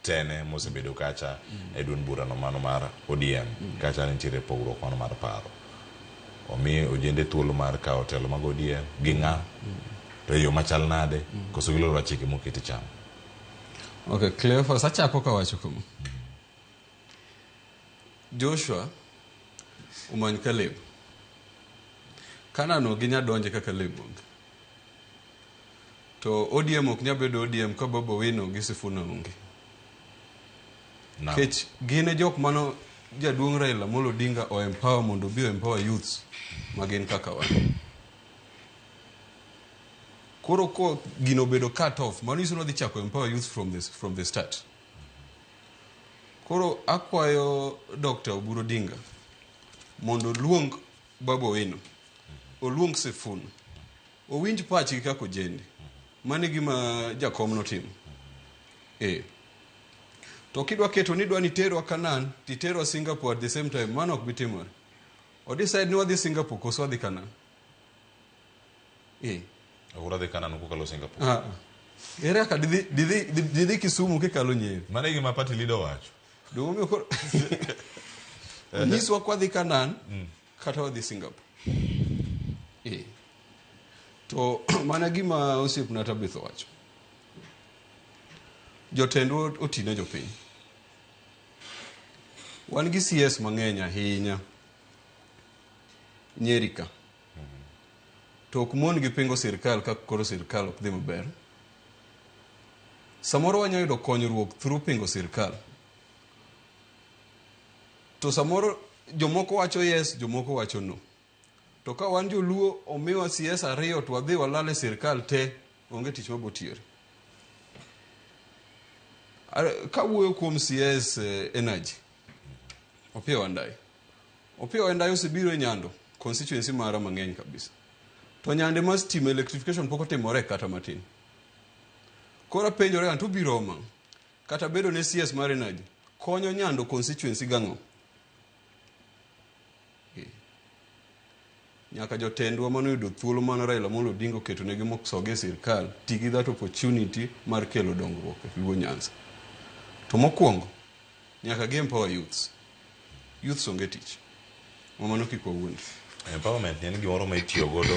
tene mosebedo kacha e duond burano mano mar ODM kacha nitiere pogruok mano mar paro. Omi ojende thuolo mar kawo telo mag ODM gi ng'a to e yo machal nade koso giloro chike moketi cham. Okay, Cleophas, achako kawacho kama. Joshua omany Caleb. Canaan ok ginyal donje ka Caleb onge. To ODM ok nyal bedo ODM ka Babu Owino gi Sifuna onge. Naam. Kech gin e jok mano jaduong' Raila Amolo Odinga o empower mondo obi o empower youths ma gin kaka wan. Koro ko gino obedo cut off, mano nyiso ni wadhi chako empower youth from the start. Koro akwayo Dr. Oburu Odinga mondo oluong Babu Owino, oluong Sifuna, owinj pachgi kaka ojende. Mano e gima jakom notimo. Eh. To kidwa keto ni idwa ni iterwa Canaan, titerwa Singapore at the same time, mano ok bi timore. O decide ni wadhi Singapore koso wadhi Canaan. Eh. Oburu dhi Canaan kokalo Singapore. Ah. ah. Ere kaka didhi Kisumu kikalo Nyeri? Mano e gima party leader owacho. Donge koro nyiswa kwa dhi Canaan kata wadhi Singapore. Eh. To mana gima osiepna Tabitha owacho. Jotendwa otine jopiny. Wan gi CS mang'eny ahinya Nyeri ka. To ok mon gi pingo sirkal ka koro sirkal ok dhi maber. Samoro wanyalo yudo konyruok through pingo sirkal. To samoro jomoko wacho yes, jomoko wacho no. To ka wan joluo omiwa CS ariyo to wadhi walal e sirkal te, onge tich mabotiyore. Kawuoyo kuom CS Energy, Opiyo Wandayi. Opiyo Wandayi osebiro e Nyando, constituency mara mang'eny kabisa. To Nyande mar stima electrification pok otimore kata matin. Koro apenjore an to obiro omo ang'o? Kata bedo ne CS mar Energy konyo Nyando constituency gang'o? Eh. Nyaka jotendwa manoyudo thuolo mane Raila Amolo Odinga oketonegi mosogi e sirkal ti gi that opportunity mar kelo dongruok e Luo Nyanza. To mokwongo, nyaka gi empower youths. Youths onge tich. Ma mano kik wawuondre. Empowerment en gimoro ma itiyo godo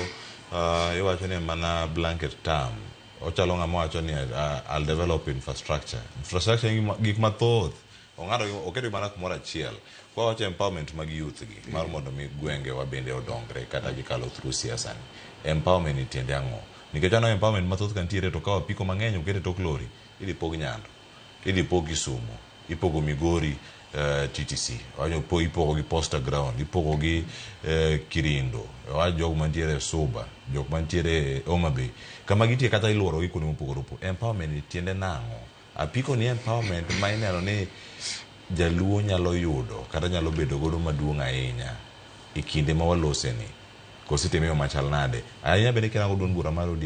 iwacho ni mana blanket term. Ochalo ng'ama wacho ni I'll develop infrastructure. Infrastructure en gik mathoth. Ong'ado oketo mana kumoro achiel. Kwa wacho empowerment mag youth gi mar mondo mi gwengewa bende odongre kata gikalo through siasa ni. Empowerment ni tiende ang'o? Nikech aneno empowerment mathoth ka nitiere to kawo apiko mang'eny oket e tok lori, idhi pog Nyando, idhi pog Kisumu, ipogo Migori TTC, wacho ipogo gi Posta Ground, ipogo gi Kirindo, wach jogo mantiere Suba, jok mantiere Homa Bay. Kama gintie kata iluoro gi kuonde mopogore opogore. Empowerment ni tiende nang'o? Apiko ni empowerment ma ineno ni jaluo nyalo yudo kata nyalo bedo godo maduong' ahinya e kinde ma walose ni. Koso itime e yo machal nade? Ahinya bende kirango duond bura mar ODM.